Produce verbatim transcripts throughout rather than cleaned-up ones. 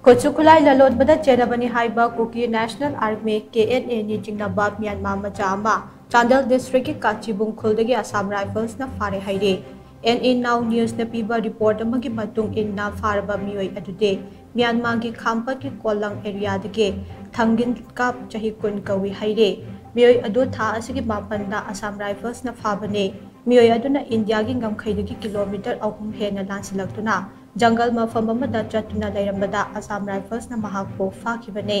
ꯈꯨꯠꯁꯨ ꯈꯨꯠꯂꯥꯏ ꯂꯂꯣꯟꯕꯗ ꯆꯦꯟꯅꯕꯅꯤ ꯍꯥꯏꯕ ꯀꯨꯀꯤ ꯅꯦꯁꯅꯦꯜ ꯑꯥꯔꯃꯤ, ꯀꯦ ꯑꯦꯟ ꯑꯦꯅꯤ ꯆꯤꯡꯅꯕ ꯃ꯭ꯌꯥꯟꯃꯥꯔ ꯃꯆꯥ ꯑꯃ ꯆꯥꯟꯗꯦꯜ ꯗꯤꯁꯇ꯭ꯔꯤꯛꯀꯤ ꯀꯥꯆꯤꯕꯨꯡ ꯈꯨꯜꯗꯒꯤ ꯑꯁꯥꯝ ꯔꯥꯏꯐꯜꯁꯅ ꯐꯥꯔꯦ ꯍꯥꯏꯔꯤ꯫ ꯑꯦꯟ ꯏ ꯅꯥꯎ ꯅ꯭ꯌꯨꯁꯅ ꯄꯤꯕ ꯔꯤꯄꯣꯔꯠ ꯑꯃꯒꯤ ꯃꯇꯨꯡ ꯏꯟꯅ, ꯐꯥꯔꯕ ꯃꯤꯑꯣꯏ ꯑꯗꯨꯗꯤ ꯃ꯭ꯌꯥꯟꯃꯥꯔꯒꯤ ꯈꯥꯝꯄꯠꯀꯤ ꯀꯣꯂꯪ ꯑꯦꯔꯤꯌꯥꯗꯒꯤ ꯊꯪꯒꯤꯟ ꯀꯥꯞ, ꯆꯍꯤ ꯀꯨꯟ ꯀꯧꯏ ꯍꯥꯏꯔꯤ꯫ ꯃꯤꯑꯣꯏ ꯑꯗꯨ ꯊꯥ ꯑꯁꯤꯒꯤ ꯃꯥꯄꯟꯗ ꯑꯁꯥꯝ ꯔꯥꯏꯐꯜꯁꯅ ꯐꯥꯕꯅꯤ꯫ ꯃꯤꯑꯣꯏ ꯑꯗꯨꯅ ꯏꯟꯗꯤꯌꯥꯒꯤ ꯉꯝꯈꯩꯗꯒꯤ ꯀꯤꯂꯣꯃꯤꯇꯔ ꯑꯍꯨꯝ ꯍꯦꯟꯅ ꯂꯥꯟꯁꯤꯜꯂꯛꯇꯨꯅ ꯖꯪꯒꯜ ꯃꯐꯝ ꯑꯃꯗ ꯆꯠꯇꯨꯅ ꯂꯩꯔꯝꯕꯗ ꯑꯁꯥꯝ ꯔꯥꯏꯐꯜꯁꯅ ꯃꯍꯥꯛꯄꯨ ꯐꯥꯈꯤꯕꯅꯤ꯫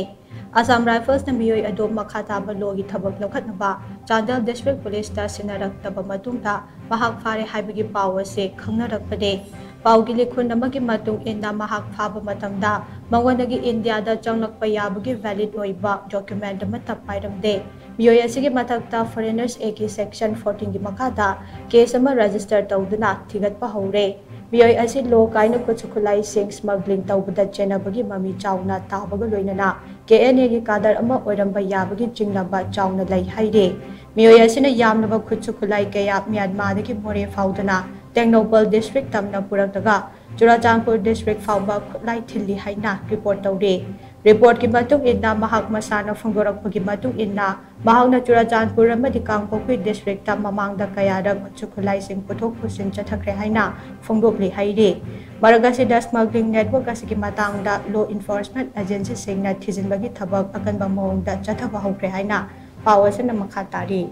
ꯑꯁꯥꯝ ꯔꯥꯏꯐꯜꯁꯅ ꯃꯤꯑꯣꯏ ꯑꯗꯨ ꯃꯈꯥ ꯇꯥꯕ ꯂꯣꯒꯤ ꯊꯕꯛ ꯂꯧꯈꯠꯅꯕ ꯆꯥꯟꯗꯦꯜ ꯗꯤꯁꯇ꯭ꯔꯤꯛ ꯄꯨꯂꯤꯁꯇ ꯁꯤꯟꯅꯔꯛꯇꯕ ꯃꯇꯨꯡꯗ ꯃꯍꯥꯛ ꯐꯥꯔꯦ ꯍꯥꯏꯕꯒꯤ ꯄꯥꯎ ꯑꯁꯤ ꯈꯪꯅꯔꯛꯄꯅꯤ꯫ ꯄꯥꯎꯒꯤ ꯂꯤꯈꯨꯟ ꯑꯃꯒꯤ ꯃꯇꯨꯡ ꯏꯟꯅ, ꯃꯍꯥꯛ ꯐꯥꯕ ꯃꯇꯝꯗ ꯃꯉꯣꯟꯗꯒꯤ ꯏꯟꯗꯤꯌꯥꯗ ꯆꯪꯂꯛꯄ ꯌꯥꯕꯒꯤ ꯚꯦꯂꯤꯗ ꯑꯣꯏꯕ ꯗꯣꯀ꯭ꯌꯨꯃꯦꯟꯠ ꯑꯃꯠꯇ ꯄꯥꯏꯔꯝꯗꯦ꯫ ꯃꯤꯑꯣꯏ ꯑꯁꯤꯒꯤ ꯃꯊꯛꯇ ꯐꯣꯔꯦꯅꯔꯁ ꯑꯦꯛꯀꯤ ꯁꯦꯛꯁꯟ ꯐꯣꯔꯇꯤꯟꯒꯤ ꯃꯈꯥꯗ ꯀꯦꯁ ꯑꯃ ꯔꯦꯖꯤꯁꯇꯔ ꯇꯧꯗꯨꯅ ꯊꯤꯒꯠꯄ ꯍꯧꯔꯦ꯫ ꯃꯤꯑꯣꯏ ꯑꯁꯤ ꯂꯣ ꯀꯥꯏꯅ ꯈꯨꯠꯁꯨ ꯈꯨꯠꯂꯥꯏꯁꯤꯡ ꯁ꯭ꯃꯒ꯭ꯂꯤꯡ ꯇꯧꯕꯗ ꯆꯦꯟꯅꯕꯒꯤ ꯃꯃꯤ ꯆꯥꯎꯅ ꯇꯥꯕꯒ ꯂꯣꯏꯅꯅ ꯀꯦ ꯑꯦꯟ ꯑꯦꯒꯤ ꯀꯥꯗꯔ ꯑꯃ ꯑꯣꯏꯔꯝꯕ ꯌꯥꯕꯒꯤ ꯆꯤꯡꯅꯕ ꯆꯥꯎꯅ ꯂꯩ ꯍꯥꯏꯔꯤ꯫ ꯃꯤꯑꯣꯏ ꯑꯁꯤꯅ ꯌꯥꯝꯂꯕ ꯈꯨꯠꯁꯨ ꯈꯨꯠꯂꯥꯏ ꯀꯌꯥ ꯃ꯭ꯌꯥꯟꯃꯥꯔꯗꯒꯤ ꯃꯣꯔꯦ ꯐꯥꯎꯗꯨꯅ ꯇꯦꯡꯅꯧꯄꯜ ꯗꯤꯁꯇ꯭ꯔꯤꯛ ꯇꯝꯅ ꯄꯨꯔꯛꯂꯒ ꯆꯨꯔꯥꯆꯥꯟꯄꯨꯔ ꯗꯤꯁꯇ꯭ꯔꯤꯛ ꯐꯥꯎꯕ ꯈꯨꯠꯂꯥꯏ ꯊꯤꯜꯂꯤ ꯍꯥꯏꯅ ꯔꯤꯄꯣꯔꯠ ꯇꯧꯔꯤ꯫ ꯔꯤꯄꯣꯔꯠꯀꯤ ꯃꯇꯨꯡ ꯏꯟꯅ, ꯃꯍꯥꯛ ꯃꯁꯥꯅ ꯐꯣꯡꯗꯣꯔꯛꯄꯒꯤ ꯃꯇꯨꯡ ꯏꯟꯅ, ꯃꯍꯥꯛꯅ ꯆꯨꯔꯥꯆꯥꯟꯄꯨꯔ ꯑꯃꯗꯤ ꯀꯥꯡꯄꯣꯛꯄꯤ ꯗꯤꯁꯇ꯭ꯔꯤꯛꯇ ꯃꯃꯥꯡꯗ ꯀꯌꯥꯔꯛ ꯈꯨꯠꯁꯨ ꯈꯨꯠꯂꯥꯏꯁꯤꯡ ꯄꯨꯊꯣꯛ ꯄꯨꯁꯤꯟ ꯆꯠꯊꯈ꯭ꯔꯦ ꯍꯥꯏꯅ ꯐꯣꯡꯗꯣꯛꯂꯤ ꯍꯥꯏꯔꯤ꯫ ꯃꯔꯛ ꯑꯁꯤꯗ ꯁ꯭ꯃꯒ꯭ꯂꯤꯡ ꯅꯦꯠꯋꯥꯔꯛ ꯑꯁꯤꯒꯤ ꯃꯇꯥꯡꯗ ꯂꯣ ꯏꯟꯐꯣꯔꯁꯃꯦꯟꯠ ꯑꯦꯖꯦꯟꯁꯤꯁꯤꯡꯅ ꯊꯤꯖꯤꯟꯕꯒꯤ ꯊꯕꯛ ꯑꯀꯟꯕ ꯃꯑꯣꯡꯗ ꯆꯠꯊꯕ ꯍꯧꯈ꯭ꯔꯦ ꯍꯥꯏꯅ ꯄꯥꯎ ꯑꯁꯤꯅ ꯃꯈꯥ ꯇꯥꯔꯤ꯫